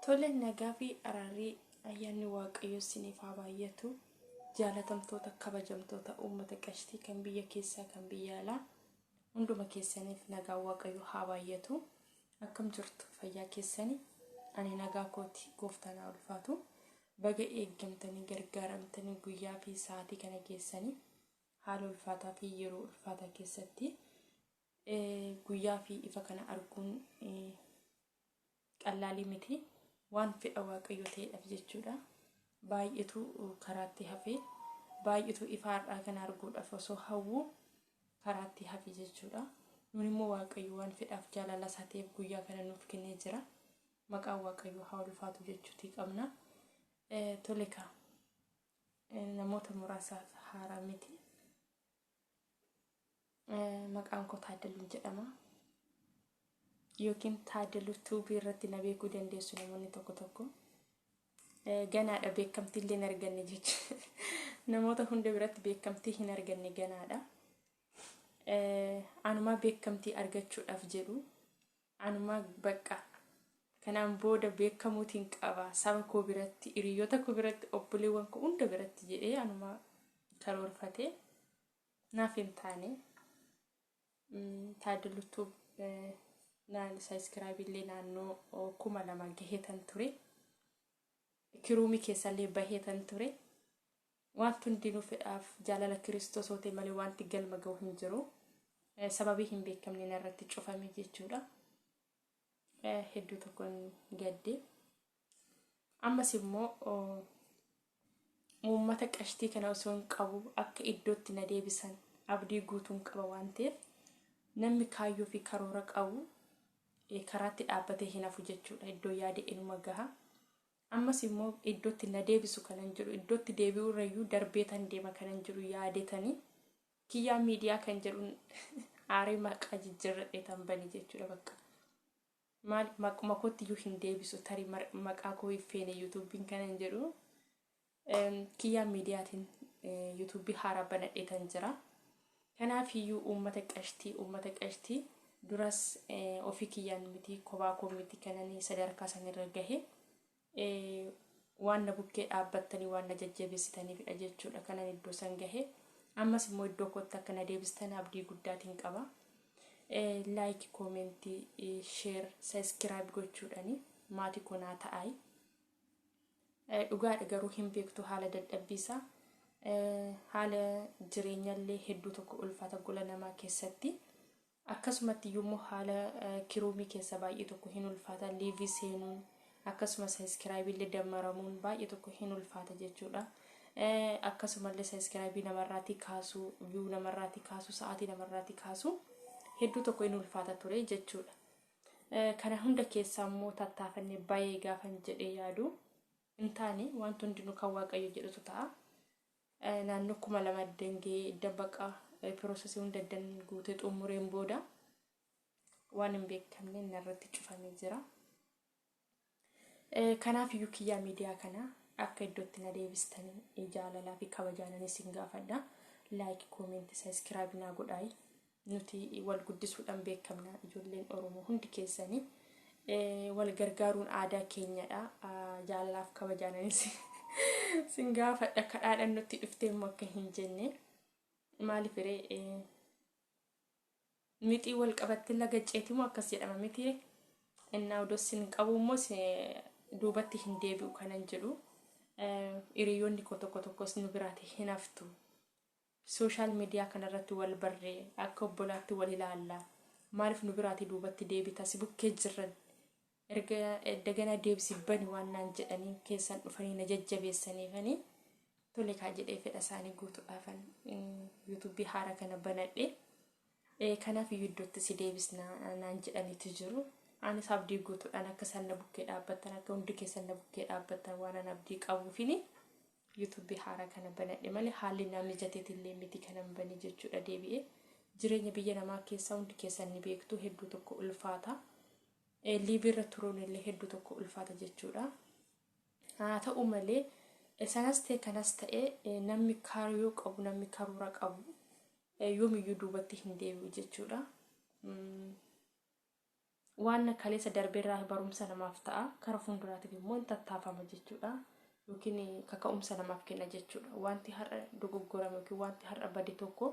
Tole nagaa fi araarri ayyaanni Waaqayyoo isiniif haa baay'atu. Jaalatamtoota kabajamtoota uummata qashtii kan biyya keessaa kan biyya alaa hunduma keessaniif nagaan Waaqayyoo haa baay'atu. Akkam jirtu fayyaa keessani? Ani nagaa kooti gooftaan haa ulfaatu. Baga eeggamtanii gargaaramtanii guyyaa fi sa'aatii kana geessanii haala ulfaataa fi yeroo ulfaataa keessatti guyyaa fi ifa kana arguun qallaalii miti. Waan fedha Waaqayyoo ta'eedhaaf jechuudha. Baay'eetu karaatti hafe. Baay'eetu ifa har'aa kana arguudhaaf osoo hawwu karaatti hafe jechuudha. Nuun immoo Waaqayyo waan fedhaaf jaalala isaa ta'eef guyyaa kana nuuf kennee jira. Maqaan Waaqayyoo haa ulfaatu jechuutii qabna. Tole kaa namoota muraasaaf haaraa miti. Maqaan koo Taaddaluun jedhama. Yookiin Taaddaluu Tuubii irratti na beekuu dandeessu namoonni tokko tokko. Ganaadha beekamtii illee hin arganne jechuudha. Namoota hunda biratti beekamtii hin arganne ganaadha. Anumaa beekamtii argachuudhaaf jedhu anumaa bakka kanaan booda beekamuutiin qaba saba koo biratti hiriyoota koo biratti obboleewwan koo hunda biratti jedhee anumaa karoorfatee naaf hin taane. Taaddaluu Tube naan sabiskiraayibii illee naannoo 2000 gaheetan ture. Kiruumii keessallee baheetan ture. Wanti hundinuu fedhaaf jaalala Kiristoos yoo ta'e malee wanti galma ga'u hin jiru. Sababii hin beekamne narratti cufame jechuudha. Hedduu tokkoon gadde. Ammas immoo uummata qashtii kana osoo hin qabu akka iddootti na deebisan abdii guutuun qaba waan ta'eef namni kaayyoo fi karoora qabu karaatti dhaabbatee hin hafu jechuudha. Iddoo yaade inuma gaha. Ammas immoo iddootti na deebisu kanan jedhu iddootti deebi'uu irrayyuu darbeetan deema kanan jedhu yaadetanii kiyyaa miidiyaa kan jedhuun aaree maqaa jijjiirradheetan bane jechuudha bakka. Maal maquma kootti iyyuu hin deebisu tarii maqaa koo hin feene yuutuubiin kanan jedhu kiyyaa miidiyaatiin yuutuubii haaraa banadheetan jira. Kanaaf iyyuu uummata qashtii uummata qashtii duras ofii kiyyaan miti kophaa koo miti kanani sadarkaa sanirra gahe waan na bukkee dhaabbattanii waan na jajjabeessitaniifidha jechuudha kanan iddoo san gahe. Ammas immoo iddoo kootti akka na deebistan abdii guddaatiin qaba. Like, koomentii, share, sabiskiraayib gochuudhani maatii koo naa ta'aayi. Dhugaadha garuu hin beektu haala dadhabbii isaa. Haala jireenyallee hedduu tokko ulfaata gola namaa keessatti. Akkasumatti iyyuu immoo haala kiruumii keessa baay'ee tokko hin ulfaata liivii seenuun akkasuma sabiskiraayibii illee dammaramuun baay'ee tokko hin ulfaata jechuudha. Akkasumallee sabiskiraayibii namarraatii kaasuu, viyuu namarraatii kaasuu, sa'aatii namarraatii kaasuu hedduu tokko hin ulfaata ture jechuudha. Kana hunda keessaa immoo tattaafannee baay'ee gaafan jedhee yaadu hin taane wanti hundinuu kan Waaqayyo jedhutu ta'a. Naannoo 2000 eddan ga'ee eddan baqa piroosesii hunda eddan guutee xumureen booda waan hin beekamne narratti cufamee jira. Kanaaf iyyuu kiyyaa miidiyaa kana akka iddootti na deebistanii jaalalaa fi kabajaanan isin gaafadha. Laayik, koomeenti, sabiskiraayib naa godhaayi. Nuti wal guddisuudhaan beekamna ijoolleen Oromoo hundi keessanii. Wal gargaaruun aadaa keenyadha. Jaalalaaf kabajaananis sin gaafadha kadhaadhaan nutti dhuftee immoo akka hin jenne. Maaliif ree mixii wal qabattee laga ceeti moo akkas jedhama miti innaa odoo sin qabu immoo duubatti hin deebi'u kanan jedhu hiriyoonni koo tokko tokkos nu biraati hin haftu. Sooshaal miidiyaa kanarratti wal barree akka obbolaatti wal ilaalla. Maaliif nu biraatii duubatti deebita si bukkee jirran erga daganaa deebisi bani waan naan jedhanii keessan dhufanii na jajjabeessaniifanii tole kaa jedhee fedha isaanii guutuudhaafan yuutuubii haara kana banadhe. Kanaaf iyyuu iddootti si deebisna naan jedhaniitu jiru. Anis abdii guutuudhaan akka isaan na bukkee dhaabbattan akka hundi keessan na bukkee dhaabbattan waan an abdii qabuufini YouTube haaraa kana banadhe malee haalli naa mijateetillee miti kanan bane jechuudha deebi'ee. Jireenya biyya namaa keessaa hundi keessan ni beektu hedduu tokko ulfaata. Liiviirra turuun illee hedduu tokko ulfaata jechuudha. Haa ta'u malee sanas ta'e kanas ta'e namni kaayyoo qabu namni karoora qabu yoomiyyuu duubatti hin deebi'u jechuudha. Waan kaleessa darbeerraa barumsa namaaf ta'a. Kara fuulduraatiif immoo hin tattaafama jechuudha. Yookiin kaka'umsa namaaf kenna jechuudha. Wanti har'a dogoggorame yookiin wanti har'a bade tokko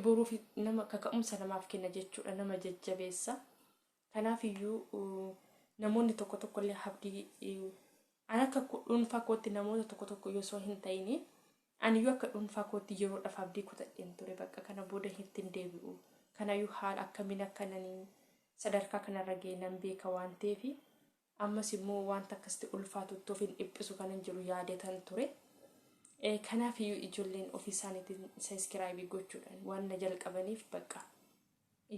boruuf nama kaka'umsa namaaf kenna jechuudha. Nama jajjabeessa. Kanaaf iyyuu namoonni tokko tokko illee abdii an akka dhuunfaa kootti namoota tokko tokko osoo hin ta'in aniyyuu akka dhuunfaa kootti yeroodhaaf abdii kutadheen ture. Bakka kana booda ittiin deebi'u. Kanayyuu haala akkamiin akka nani sadarkaa kanarra ga'e nan beeka waan ta'eef ammas immoo wanta akkasitti ulfaatutti of hin dhiphisu kanan jedhu yaadatan ture. Kanaaf iyyuu ijoolleen ofii isaaniitiin subscribe gochuudhaan waan na jalqabaniif bakka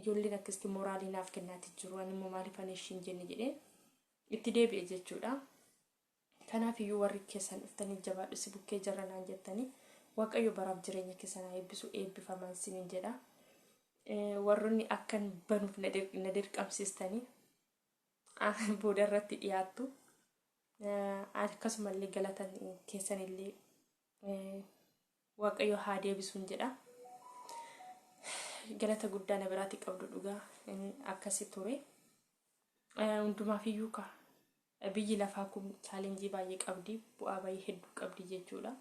ijoolleen akkasitti moraalii naaf kennaati jiru. Ani immoo maaliif ani ishiin jenne jedhee itti deebi'e jechuudha. Kanaaf iyyuu warri keessan dhuftanii jabaadhu si bukkee jarra naan jettanii Waaqayyo baraaf jireenya keessan haa eebbisu, eebbifamaa isiniin jedha. Warroonni akkan banuuf na dirqamsiistanii booda irratti dhiyaattu. Akkasumallee galatan keessanillee Waaqayyo haa deebisuun jedha. Galata guddaa na biraatti qabdu dhugaa akkasi ture. Hundumaaf iyyuu ka biyyi lafaa kun challenge baay'ee qabdi, bu'aa baay'ee hedduu qabdi jechuudha.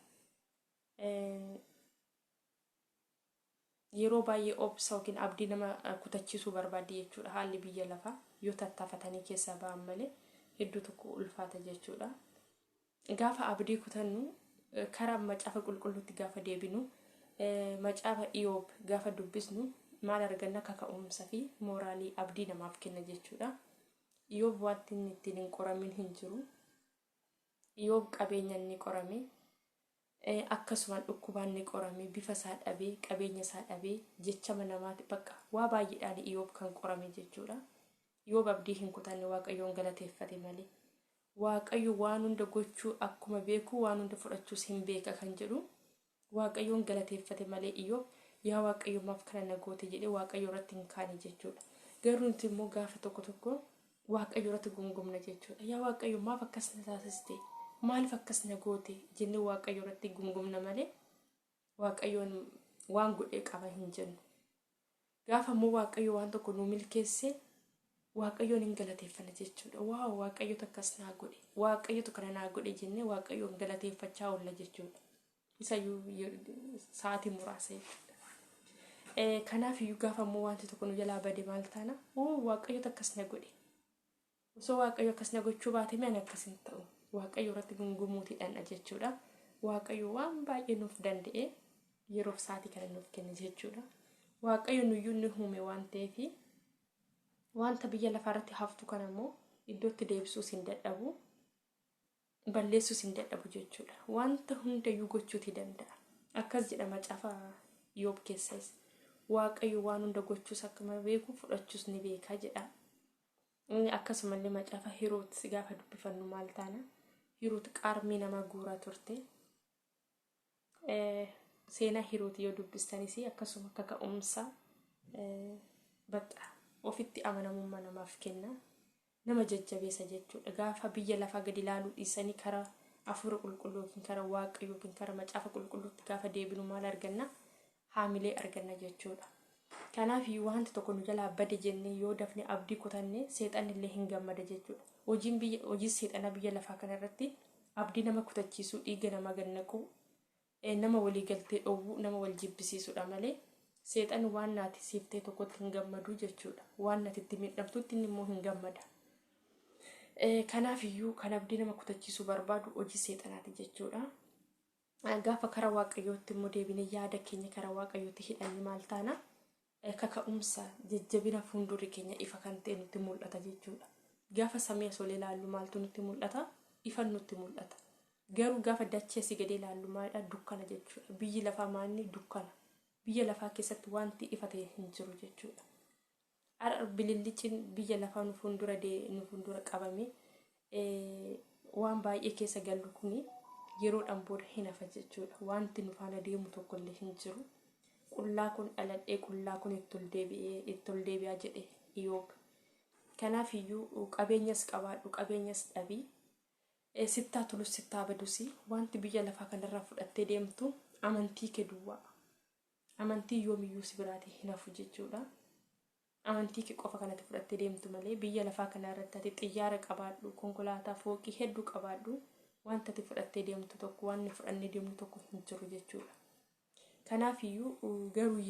Yeroo baay'ee obsa yookiin abdii nama kutachiisuu barbaaddi jechuudha. Haalli biyya lafaa yoo tattaafatanii keessaa ba'an malee hedduu tokko ulfaata jechuudha. Gaafa abdii kutannu karaa macaafa qulqulluutti gaafa deebinu, macaafa Iyoob gaafa dubbisnu maal arganna? Kaka'umsa fi mooraalii abdii namaaf kenna jechuudha. Iyoob wanti inni ittiin hin qoramin hin jiru. Iyoob qabeenya inni qorame, akkasuma dhukkubaan ni qorame, bifa isaa dhabee, qabeenya isaa dhabee, jechama namaati bakka waa baay'eedhaan Iyoob kan qorame jechuudha. Iyoob abdii hin kutanne, Waaqayyoon galateeffate malee. Waaqayyo waan hunda gochuu akkuma beeku waan hunda fudhachuus hin beeka kan jedhu Waaqayyoon galateeffate malee Iyoob yaa Waaqayyo maaf kana na goote jedhee Waaqayyo irratti hin kaane jechuudha. Garuu nuti immoo gaafa tokko tokko Waaqayyo irratti gungumna jechuudha. Yaa Waaqayyo maaf akkas na taasiste? Maaliif akkas na goote? Jennee Waaqayyo irratti gungumna malee Waaqayyoon waan godhee qaba hin jennu. Gaafa immoo Waaqayyo waan tokko nu milkeesse Waaqayyoon hin galateeffanna jechuudha. Wow, Waaqayyotu akkas naa godhe. Waaqayyotu kana naa godhe jennee Waaqayyoon galateeffachaa oolla jechuudha. Isayyuu sa'aatii muraasa jechuudha. Kanaaf iyyuu gaafa immoo wanti tokko nu jalaa bade maal taana? Oo, Waaqayyotu akkas na godhe. Osoo Waaqayyo akkas na gochuu baate mee ani akkas hin ta'u. Waaqayyo irratti gungumuutii dhandha jechuudha. Waaqayyo waan baay'ee nuuf danda'e yeroof sa'aatii kana nuuf kenne jechuudha. Waaqayyo nuyyuu ni uume waan ta'eef wanta biyya lafaa irratti haftu kana immoo iddootti deebisuus hin dadhabu, balleessuus hin dadhabu jechuudha. Wanta hundayyuu gochuutii danda'a. Akkas jedha macaafa Iyoob keessas. Waaqayyo waan hunda gochuus akkuma beeku fudhachuus ni beeka jedha. Akkasumallee macaafa Hiruut gaafa dubbifannu maal taana? Hiruut qaarmii nama guuraa turte. Seenaa Hiruut yoo dubbistanis akkasuma kaka'umsa bakka ofitti amanamummaa namaaf kenna. Nama jajjabeessa jechuudha. Gaafa biyya lafaa gadi ilaaluu dhiisanii karaa hafuura qulqulluu yookiin karaa Waaqayyoo yookiin karaa macaafa qulqulluutti gaafa deebinu maal arganna? Haamilee arganna jechuudha. Kanaaf wanti tokko nu jalaa bade jennee yoo dafne abdii kutanne seexanni illee hin gammada jechuudha. Hojiin biyya hojii seexanaa biyya lafaa kanarratti abdii nama kutachiisuu, dhiiga nama gannaquu, nama walii galtee dhowwuu, nama wal jibbisiisuudha malee seexanni waan naati siif ta'e tokkotti hin gammadu jechuudha. Waan nati itti miidhamtutti inni immoo hin gammada. Kanaaf iyyuu kan abdii nama kutachiisuu barbaadu hojii seexanaati jechuudha. Gaafa karaa Waaqayyootti immoo deebinee yaada keenya karaa Waaqayyootti hidhanne maal taana? Kaka'umsa, jajjabina, fuuldurri keenya ifa kan ta'e nutti mul'ata jechuudha. Gaafa samii asii ol ilaallu maaltu nutti mul'ata? Ifan nutti mul'ata. Garuu gaafa dachee asii gadi ilaallu maalidha? Dukkana jechuudha. Biyyi lafaa maalni? Dukkana. Biyya lafaa keessatti wanti ifa ta'e hin jiru jechuudha. Har'a bilillicin biyya lafaa nu fuuldura nu fuuldura qabame waan baay'ee keessa gallu kuni yeroodhaan booda hin hafa jechuudha. Wanti nu faana deemu tokkollee hin jiru. Qullaa kun dhaladhee qullaa kun itti ol deebi'ee itti ol deebi'aa jedhe Iyoob. Kanaaf iyyuu qabeenyas qabaadhu, qabeenyas dhabii, sittaa tolus sittaa badus wanti biyya lafaa kanarraa fudhattee deemtu amantii kee duwwaa. Amantii yoomiyyuu si biraatii hin hafu jechuudha. Amantii kee qofa kanatti fudhattee deemtu malee biyya lafaa kana irratti ati xiyyaara qabaadhu, konkolaataa fooqii hedduu qabaadhu, wanta ati fudhattee deemtu tokko, waan fudhannee deemnu tokko hin jiru jechuudha. Kanaaf iyyuu garuu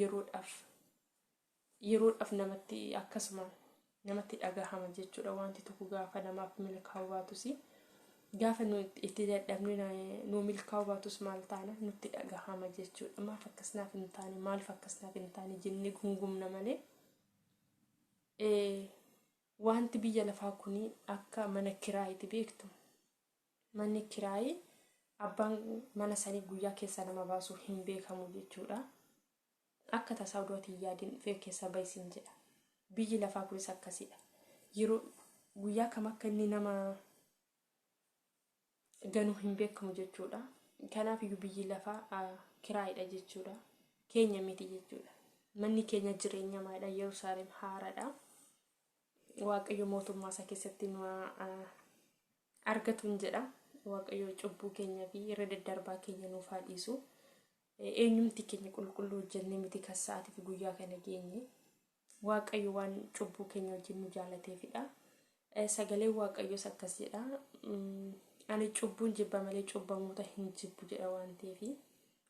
yeroodhaaf namatti akkasuma namatti dhagahama jechuudha. Wanti tokko gaafa namaaf milkaa'uu baatus, gaafa nu itti dadhabne nu milkaa'uu baatus, maal taana, nutti dhagahama jechuudha. Maaf akkas naaf hin taane, maaliif akkas naaf hin taane jennee gungumna malee, wanti biyya lafaa kun akka mana kiraayiiti, beektu. Manni kiraayii abbaan mana sanii guyyaa keessa nama baasuu hin beekamu jechuudha. Akka tasaa oduu ati hin yaadin dhufee keessa bayisiin jedha. Biyyi lafaa kunis akkasidha. Yeroo guyyaa kam akka inni nama ganuu hin beekamu jechuudha. Kanaaf iyyuu biyyi lafaa kiraayidha jechuudha. Keenya miti jechuudha. Manni keenya jireenya maalidha? Yerusaalem haaraadha. Waaqayyo mootummaa isaa keessatti nu argatuun jedha. Waaqayyo cubbuu keenyaa fi irra daddarbaa keenya nuuf haa dhiisu. Eenyumti keenya qulqulluu hojjennee miti kan sa'aatii fi guyyaa kana geenye. Waaqayyo waan cubbuu keenya wajjin nu jaalateefidha. Sagaleen Waaqayyoos akkas jedha. Ani cubbuun jibba malee cubbamoota hin jibbu jedha waan ta'eef,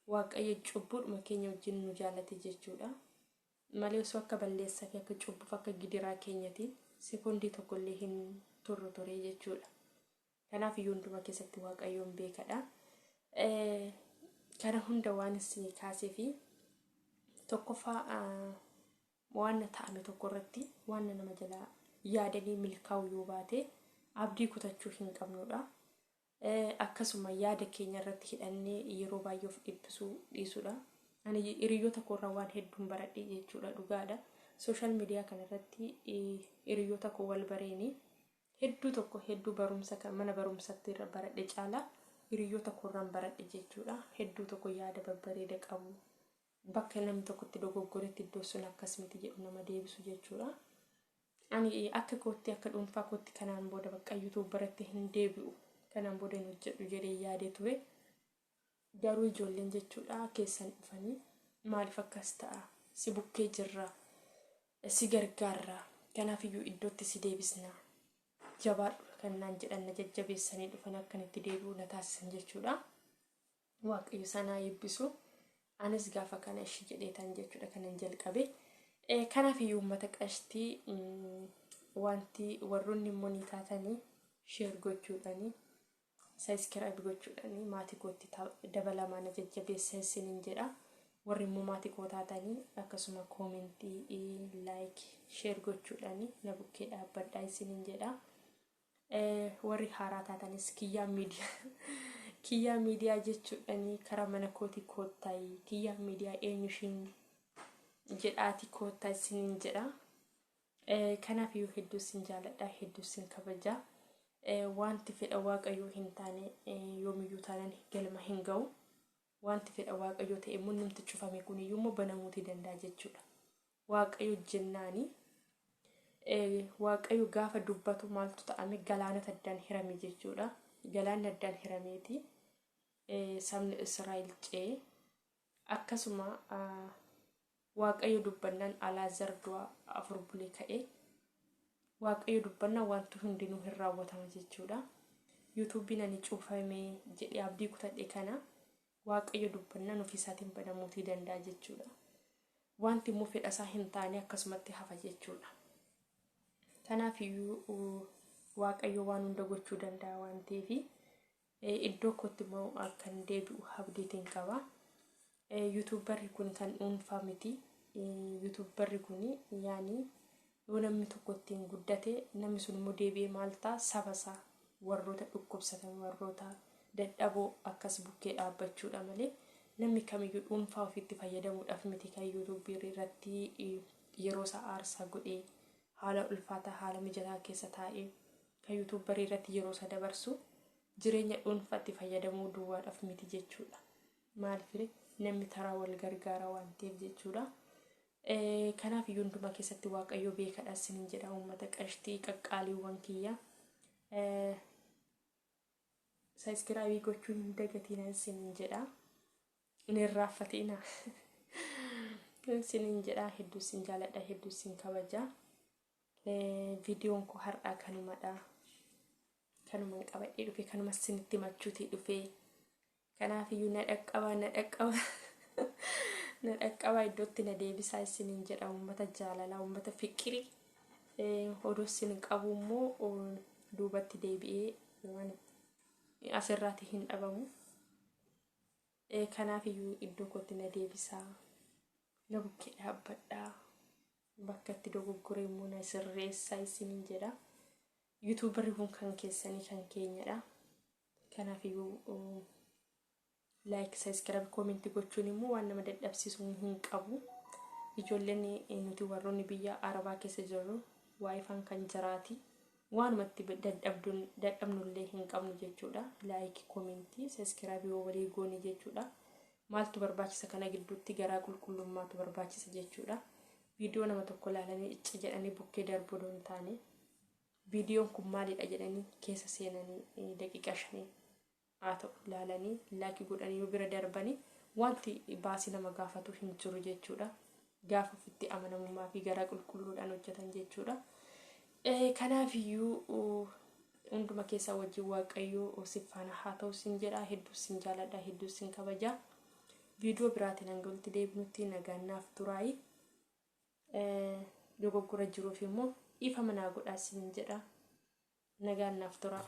Waaqayyo cubbuudhuma keenya wajjin nu jaalate jechuudha. Malee osoo akka balleessaa fi akka cubbuuf akka gidiraa keenyatiin sekondii tokkollee hin turru ture jechuudha. Kanaaf iyyuu hunduma keessatti Waaqayyoon beekadha. Kana hunda waan isin kaasee fi tokkoffaa, waan ta'ame tokko irratti waan nama jalaa yaadanii milkaa'u yoo baate abdii kutachuu hin qabnudha. Akkasuma yaada keenya irratti hidhannee yeroo baay'ee of dhiphisuu dhiisudha. Ani hiriyoota koorraa waan hedduun baradhe jechuudha, dhugaadha. Social media kanarratti hiriyoota koo wal bareeni hedduu tokko hedduu barumsa kan mana barumsatti irra baradhe caalaa hiriyoota koorraan baradhe jechuudha. Hedduu tokko yaada babbareeda qabu. Bakka namni tokkotti dogoggoretti iddoo sun akkas miti jedhu nama deebisu jechuudha. Ani akka kootti, akka dhuunfaa kootti, kanaan booda bakka YouTube biratti hin deebi'u. Kanaan booda hin hojjedhu jedhee yaadee ture. Garuu ijoolleen jechuudha keessan dhufanii, maaliif akkas ta'a? Si bukkee jirra. Si gargaarra. Kanaaf iyyuu iddootti si deebisna. Jabaadhu kan naan jedhan, na jajjabeessanii dhufan, akkan itti deebi'u na taasisan jechuudha. Waaqayyo sanaa eebbisu. Anis gaafa kana ishii jedheetan jechuudha kanan jalqabe. Kanaaf iyyuu uummata qashtii, wanti warroonni immoo ni taatanii share gochuudhaanii, subscribe gochuudhaanii maatii kootti dabalamaa, na jajjabeessa isiniin jedha. Warri immoo maatii koo taatanii akkasuma comment, like, share gochuudhaanii na bukkee dhaabbadhaa isiniin jedha. Warri haaraa taatanis Kiyyaa Miidiyaa, Kiyyaa Miidiyaa jechuudhaanii karaa mana kootii koottaayii, Kiyyaa Miidiyaa eenyu ishiin jedhaati koottaa isiniin jedha. Kanaaf iyyuu hedduu isin jaaladha, hedduu isin kabaja. Wanti fedha Waaqayyoo hin taane yoomiyyuu taanaan galma hin ga'u. Wanti fedha Waaqayyoo ta'e immoo namti cufame kuniyyuu immoo banamuutii danda'a jechuudha. Waaqayyo jennaani, Waaqayyo gaafa dubbatu maaltu ta'ame? Galaanota addaan hirame jechuudha. Galaanni addaan hirameeti sabni Israa'el ce'e. Akkasuma Waaqayyo dubbannaan Alaazar du'a 4 bulee ka'e. Waaqayyo dubbannaan wanti hundinuu hin raawwatama jechuudha. YouTubeiin ani cufame jedhee abdii kutadhe kana Waaqayyo dubbannaan ofiisaatiin banamuutii danda'a jechuudha. Wanti immoo fedhasaa hin taane akkasumatti hafa jechuudha. Kanaaf iyyuu Waaqayyo waan hunda gochuu danda'a waan ta'eef, iddoo kootti immoo akkan deebi'u abdiitiin qaba. YouTuberri kun kan dhuunfaa miti. YouTuberri kun yaani yoo namni tokko ittiin guddate, namni sun immoo deebi'ee maal ta'a? Saba isaa, warroota dhukkubsatan, warroota dadhaboo akkas bukkee dhaabbachuudha malee, namni kamiyyuu dhuunfaa ofiitti fayyadamuudhaaf miti kan YouTuberii irratti yeroo isaa aarsaa godhee, haala ulfaataa haala mijataa keessa taa'ee kan YouTuberii irratti yeroo isaa dabarsu jireenya dhuunfaatti fayyadamuu duwwaadhaaf miti jechuudha. Maaliif? Namni taraa wal gargaara waan ta'eef jechuudha. Kanaaf iyyuu hundumaa keessatti Waaqayyo beekadha isiniin jedha, uummata qashtii qaqqaaliiwwan kiyya. Subscribe gochuu hin dagatina isiniin jedha. Hin irraanfatina. Sinin jedha, hedduu sin jaaladha, hedduu sin kabaja. Viidiyoon koo har'aa kanumadha. Kanuman qabadhee dhufe, kanuma sinitti himachuutii dhufe. Kanaafiyyuu na dhaqqaba, na dhaqqaba, na dhaqqaba, iddootti na deebisaa isiniin jedha, uummata jaalalaa, uummata fiqirii. Odoo isin qabu immoo duubatti deebi'ee waan asirraati hin dhabamu. Kanaafiyyuu iddoo kootti na deebisaa. Na bukkee dhaabbadhaa. Bakka itti dogoggore immoo na sirreessaa isiniin jedha. Yuutuubarri kun kan keessanii, kan keenyadha. Kanaafiyyuu like, subscribe, comment gochuun immoo waan nama dadhabsiisu hin qabu. Ijoolleen nuti warroonni biyya Arabaa keessa jirru WiFi'n kan jiraati. Waanumatti dadhabnullee hin qabnu jechuudha. Like, comment, subscribe yoo walii goone jechuudha. Maaltu barbaachisa kana gidduutti? Garaa qulqullummaatu barbaachisa jechuudha. Viidiyoo nama tokko ilaalanii icci jedhanii bukkee darbuu odoo hin taane, viidiyoon kun maalidha jedhanii keessa seenanii daqiiqaa 5 haa ta'u ilaalanii like godhanii yoo bira darbanii wanti baasii nama gaafatu hin jiru jechuudha. Gaafa ofitti amanamummaa fi garaa qulqulluudhaan hojjetan jechuudha. Kanaafiyyuu hunduma keessaa wajjin Waaqayyoo si faana haa ta'u sin jedha. Hedduu sin jaaladha, hedduu sin kabaja. Viidiyoo biraatiin hanga walitti deebinutti nagaan naaf turaayi. Dogoggora jiruuf immoo dhiifama naa godhaa sin jedha. Nagaan naaf turaa.